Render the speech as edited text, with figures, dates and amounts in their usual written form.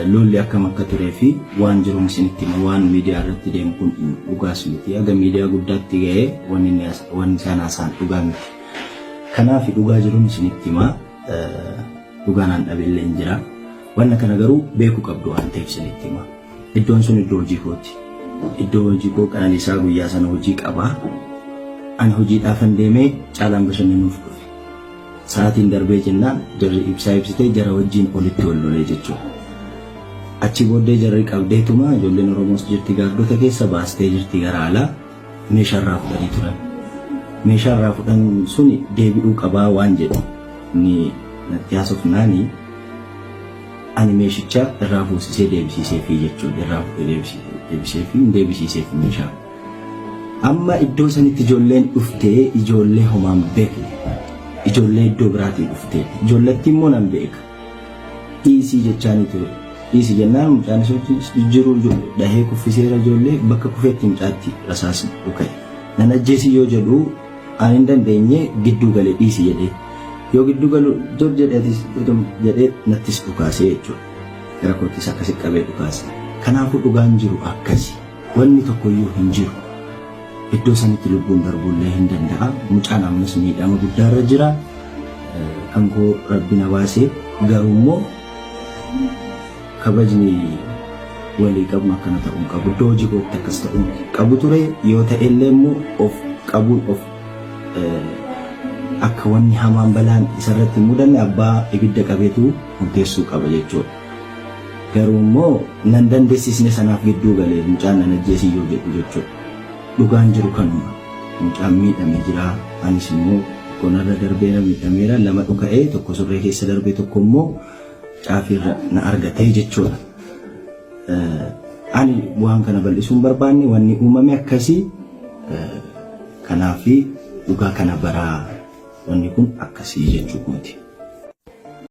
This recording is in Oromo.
Lolli akkam akka turee fi waan jiruun isinitti hima. Waan miidiyaa irratti deemu kun dhugaas miti. Haga miidiyaa guddaatti ga'ee wanni inni wanni isaan haasa'an dhugaa miti. Kanaaf dhugaa jiruun isinitti hima. Dhugaa naan dhabe illee hin jira. Wanna kana garuu beekuu qabdu waan ta'eef isinitti hima. Iddoon sun iddoo hojii kooti. Iddoo hojii koo Qananiisaa guyyaa sana hojii qaba. Ani hojiidhaafan deemee Caalaan bashannanuuf dhufe. Sa'aatiin darbee jennaan jarri ibsaa ibsitee jara wajjin olitti wal lolee jechuudha. Achi booddee jarri qabdeetuma ijoolleen Oromoos jirti gaardota keessa baastee jirti gara alaa meeshaa irraa fudhanii turan. Meeshaa irraa fudhan suni deebi'uu qabaa waan jedhu ni natti haasofnaani ani meeshicha irraa fuusisee deebisiiseefii jechuudha. Irraa fuudhee deebiseefii hin deebisiiseef meeshaa. Amma iddoo sanitti ijoolleen dhuftee ijoollee homaan beekne. Ijoollee iddoo biraatii dhuftee. Ijoolletti immoo nan beeka. Dhiisii jechaanii ture. Dhiisii jennaan mucaan isa wajjin jiru dhahee kuffiseera ijoollee bakka kufeetti mucaatti rasaasni dhuka'e. Nan ajjeesii yoo jedhu ani hin dandeenye gidduu galee dhiisii jedhee. Yoo gidduu galu dur jedhee jedhee nattis dhukaasee jechuudha. Gara koottis akkasi qabee dhukaase. Kanaafuu dhugaan jiru akkasi. Wanni tokkoyyuu hin jiru. Iddoo sanitti lubbuun darbuullee hin danda'a. Mucaan ammas miidhama guddaarra jira. Kan koo rabbi na baase garuu immoo kabajni walii qabnu akkana ta'uu hin qabu. Iddoo hojii kootti akkas ta'uu hin qabu ture. Yoo ta'ellee immoo of qabuun of akka wanni hamaan balaan isarratti hin mudanne abbaa ibidda qabeetu murteessuu qaba jechuudha. Garuu immoo nan dandeessisne sanaaf gidduu galee mucaan nan ajjeesii yoo jedhu jechuudha. Dhugaan jiru kanuma. Mucaan miidhamee jira. Anis immoo tokko narra darbeera miidhameera lama dhuka'ee tokko surree keessa darbee tokko immoo caafiirra na argatee jechuudha. Ani waan kana bal'isuu hin barbaanne wanni uumame akkasii kanaaf dhugaa kana baraa wanni kun akkasii jechuu kooti.